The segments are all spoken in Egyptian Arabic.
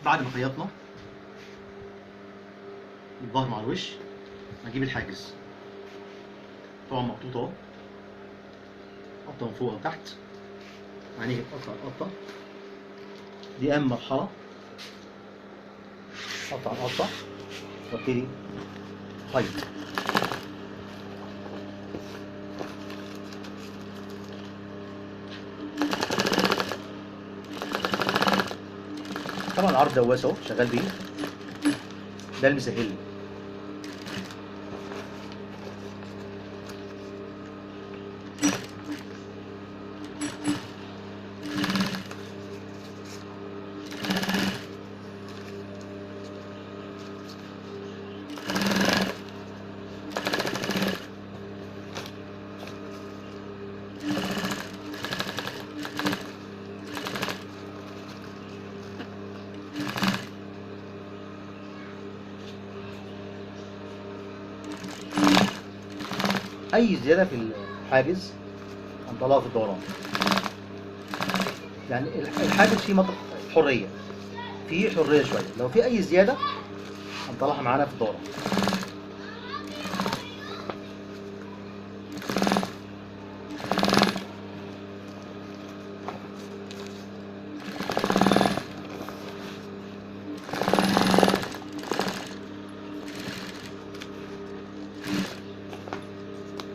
بعد ما خيطنا الظهر مع الوش هنجيب الحاجز، طبعا مقطوط اهو، قطة من فوق او تحت، هنيجي نقطع القطة دي اهم مرحلة، قطع القطة وابتدي خيط. طبعا العرض دواس اهو شغال بيه، ده اللي مسهل لي. اي زيادة في الحاجز هنطلعها في الدوران، يعني الحاجز فيه منطقة حرية، فيه حرية شوية، لو في اي زيادة هنطلعها معانا في الدوران.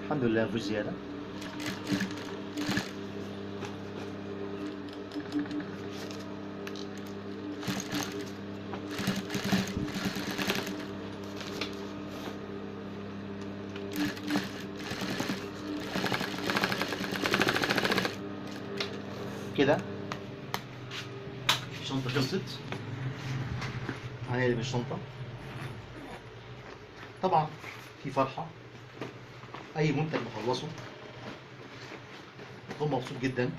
الحمد لله مفيش زيادة. كده الشنطة خلصت، هنقلب الشنطة. طبعا في فرحة، اي منتج بخلصه بكون مبسوط جدا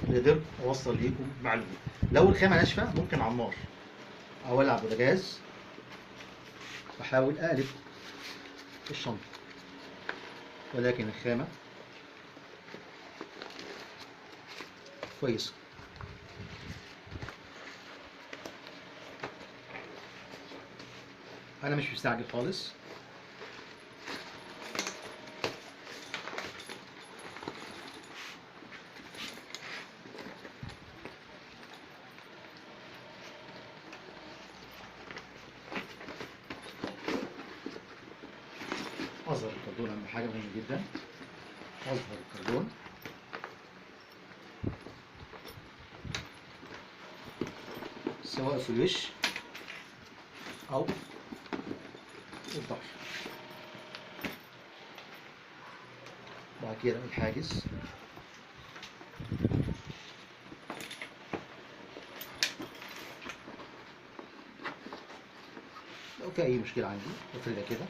اللي قدرت اوصل ليكم معلومة. لو الخامة ناشفة ممكن على النار اولع بوتاجاز واحاول اقلب الشنطة، ولكن الخامة كويسة. انا مش مستعجل خالص. اظهر الكردون، اهم حاجة مهمة جدا اظهر الكردون. سواء في الوش او الظهر. بعد كده الحاجز، لو في اي مشكلة عندي افردها كده.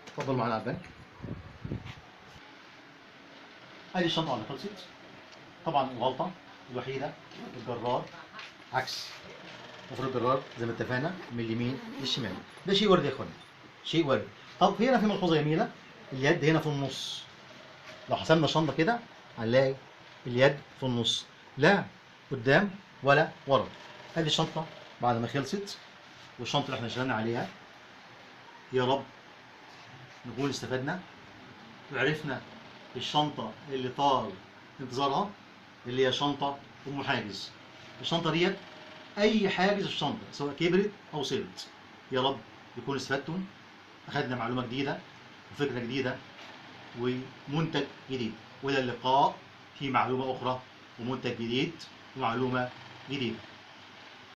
اتفضل معانا على البنك. ادي الشنطة اللي خلصت. طبعا الغلطة الوحيدة الجرار عكس، المفروض الجرار زي ما اتفقنا من اليمين للشمال، ده شيء وارد يا اخوانا، شيء وارد. طب هنا في ملحوظة جميلة، اليد هنا في النص، لو حسبنا الشنطة كده هنلاقي اليد في النص، لا قدام ولا ورا. ادي الشنطة بعد ما خلصت، والشنطه اللي احنا اشتغلنا عليها. يا رب نكون استفدنا وعرفنا الشنطة اللي طال انتظارها، اللي هي شنطه ام حاجز. الشنطة ديت اي حاجز في الشنطة سواء كبرت او صغرت. يا رب يكون استفدتم، اخذنا معلومة جديدة وفكره جديدة ومنتج جديد. والى اللقاء في معلومة اخرى ومنتج جديد ومعلومه جديدة.